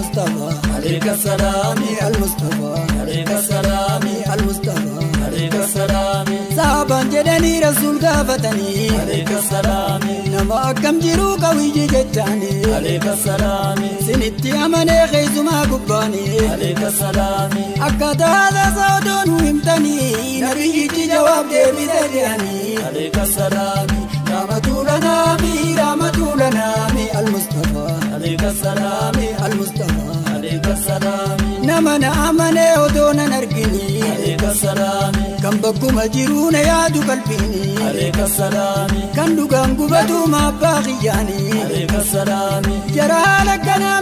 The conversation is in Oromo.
المصطفى عليك السلام المصطفى عليك السلام المصطفى عليك السلام صحابان jedhanii rasuul gaafatanii عليك السلام nama akkam jiruu qawiyyi jechaanii عليك السلام sinitti amanee keessumaa gubbaanii عليك السلام akkaataa haasaa odoo nu himtanii nabiyyichi jawaab deebise jedhanii عليك السلام رحمة لنا رحمة لنا المصطفى عليك السلام المصطفى عليك السلام nama na amanee odoo nan arginii عليك السلام kan bakkuma jiruu na yaadu qalbiinii عليك السلام kan dhugaan gubatu maabbaa xiyyaanii عليك السلام jaraa lakkanaa.